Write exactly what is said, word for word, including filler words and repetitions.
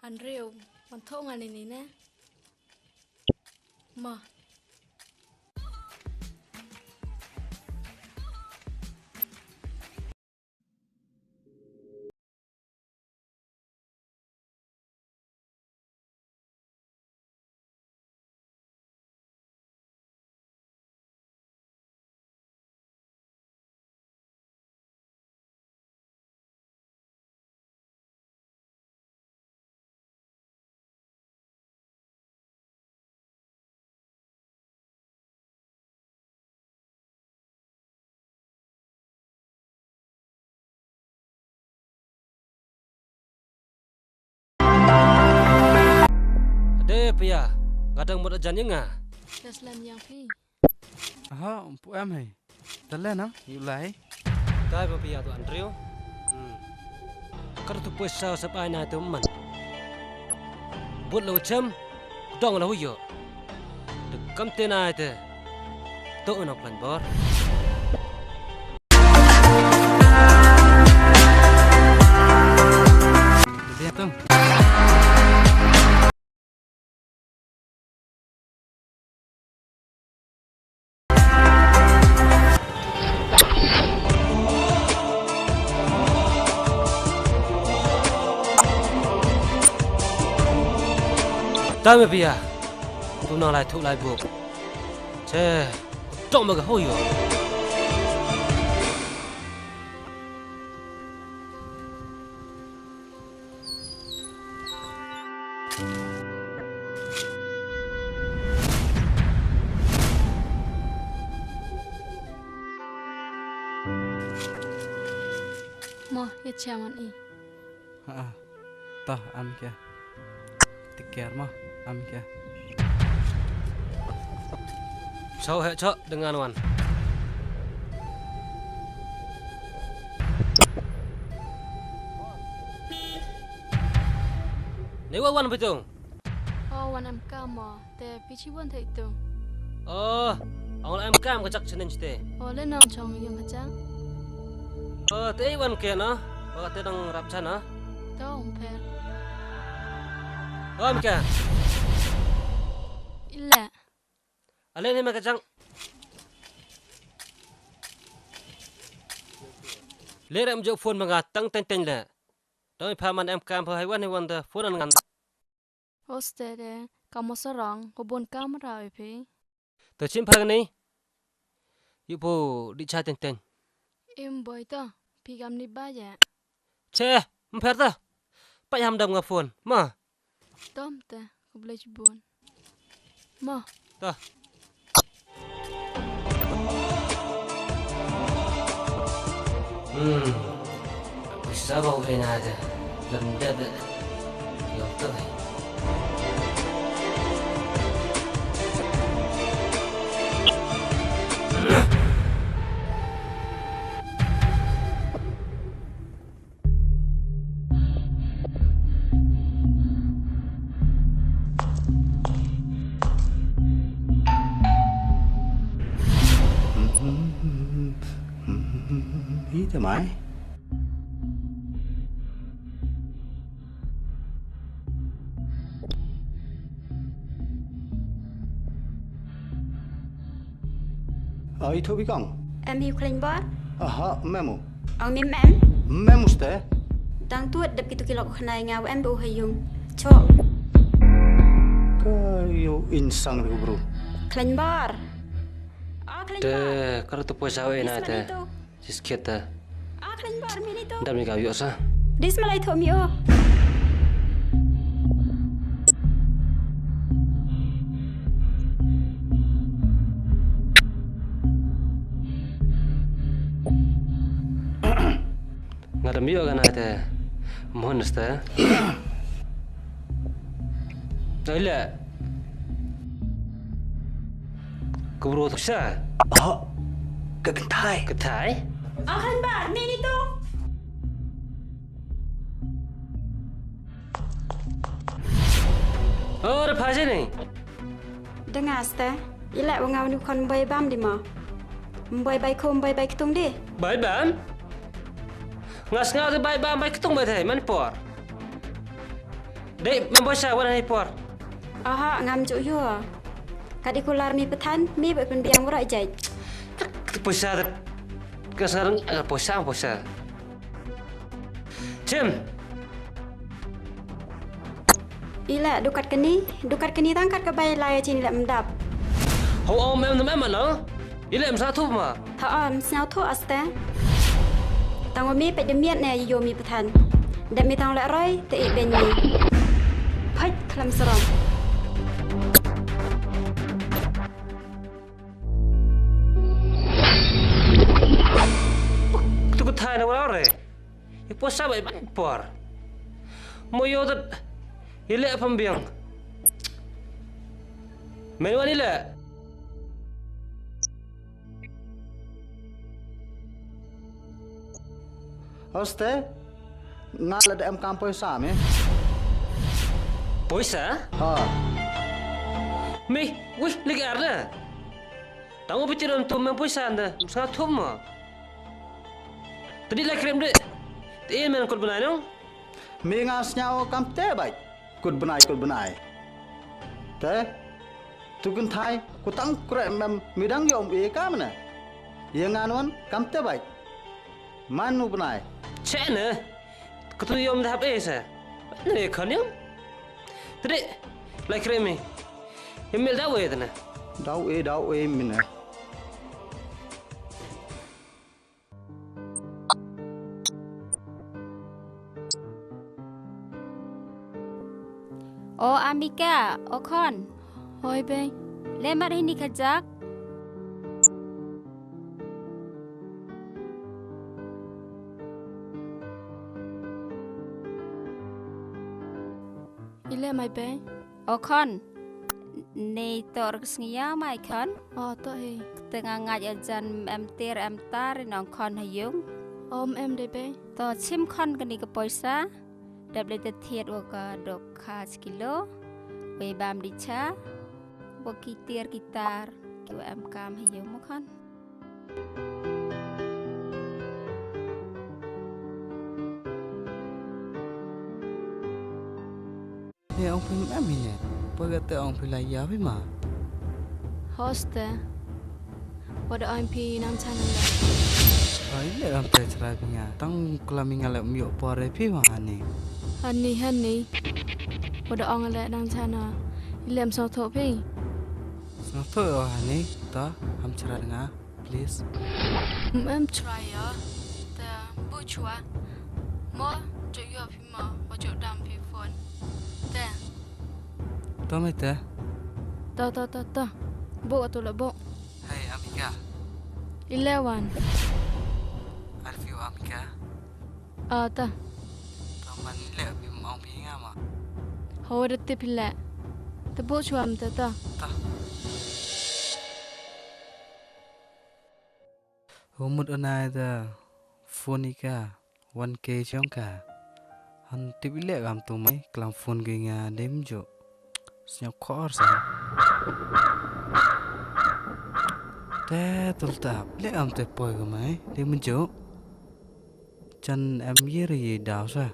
Andrew, wan thoh nga ine ne? Mo. Ade pia, nga dang mut ajan ïa nga. Ïa slem ïa phi. Aha, um pu em hei. Tale na, yu lai. Tai ba pia tu Andrew. Hmm. Kar tu poisa sa bai na tu man. But lo chem, dong lo yo. De kam te na te. To na plan bor. Dia tu. Tang me pia. Tu nang lai thu lai buk. Che, dong me ka hoyo. Mo, ïa cha wan i. Ha. Tah, am kia. Take care mo, am kia. Chau he chok dengan wan. Ni wa wan bitung. Oh, wan em kam mo. Te phi chi wan thei tu. Oh, ong em kam ka jak chenen chite. Oh, le nong chong yung ka jak. Oh, te wan ke na. Ba te dang rap chana. To ong pher. Wan ke. Ile. Ale ne ma ka jak. Le ram jo phone ma nga tang teng teng le. Doi pha man em kam pha hai wan hai wan da phone an ngan. Oste de, ka mo sarong, ko bon kamera oi phi. To chim pha ni. Yu po di cha teng teng. Im boi to, phi kam ni ba ya. Che, mpher to. Pa yam dam nga phone, ma. Tom te, ko blai chibun. Mo. Ta. Hmm. Bisa bau ena aja. Lem debe. Yo to. Ita mai. Ai thu bi kong. Em hi khleng bar. Aha, memu. Ong mim em. Memu ste. Dang tuat dep kitu kilok khnai nga em bu hayung. Chok. Kayu insang tu bro. Khleng bar. Ah, khleng bar. Te kar tu poisa we na te. Sis khiat ta. Dam ni ka ïoh sa. Dis malai thoh mi o. Nga dam ïoh ka na te. Mohon sta. Dai la. Ka bro tu sa. Oh, ka kynthai. Kynthai? Ah, khlaiñ bar, ni ni tu. Oh, da pha sini. Dang aste. Ila wa nga wan u khon bai bam di ma. Mbai bai khum bai bai ktung di. Bai bam? Nga snga di bai bam bai ktung bai thai man por. Dei, mem poisa wan ha i por. Aha, ngam ju ïoh. Ka dei kular mi pathan, mi ba pynbiang wara jait. Poisa dat. Ka sarang, eh, poisa, poisa. Chim. Ila dukat kani, dukat kani tang kat ka bai lai chin ila mdap. Ho om em em ano? Ila em sa thup ma. Tha om sñiaw thu aste. Tang wa mi peit da miat ne ïa mi pathan. Dep mi tang leh roi te i ben mi. Peit khlam sarong. Tu ku thai na wala re. I poisa ba i ban por. Mo yo dat. I leh pam biang. Men wan i leh. Hoste, nga la da em kam poisa me. Poisa? Ha. Me, wih, lagi arda. Tang u bitir am tum em poisa anda, sa thum ma. Tadi la krem de. Te men kut bnai nong. Me nga sñiaw kam te bai. Kut bnai, kut bnai. Te, tu kynthai, ku tang kre mem, mi dang yom e ka mane. Ye ngan wan, kam te bai. Man u bnai. Che ne, ku tu yom dap e sa. Ne khon yom. Tadi, lai kre me. Ye mel daw e tana. Daw e, daw e mine. O Amika, o khon. Hoi bei. Le mat hini khajak. Ile mai bei. O khon. Nei tor sngia mai khon. O to hi. Te nga ngaj ajan em tir em tar nong khon ha yung. Om em de bei. To chim khon kani ka poisa. Dap le te thiet wa ka dok kha kilo. Wei bam di cha. Wa ki tir ki tar. Ki wa em kam ha yung mo khon. He ong phi em ine. Poi ka te ong phi la ïa phi ma. Hoste. Wa da ong phi nang chan la. Ai le ram te chrai phi nga. Tang klam nga le um ïoh por re phi ma hani. Hani hani. Wa da ong le nang chan. Ile em song tho phi. Song tho hani. Ta ham chrai nga. Please. Mem try ya. Ta bu chwa. Mo jo yo phi ma, mo jo dam phi phone. Ta. To me ta. Ta ta ta ta. Bu atu la bu. Hey Amika. Eleven. Are you Amika? Ah ta. Ta man le bi mau bi nga ma. Ho da tip le. Ta bu chwa am ta ta. Ta. Humut anai da phone ika one K jong ka. Han tip ile kam tu mai klam phone ki nga dem jo. Snyap khor sa. Te tul tap ile kam te poi ka mai dem jo. Chan em ye re ye daw sa.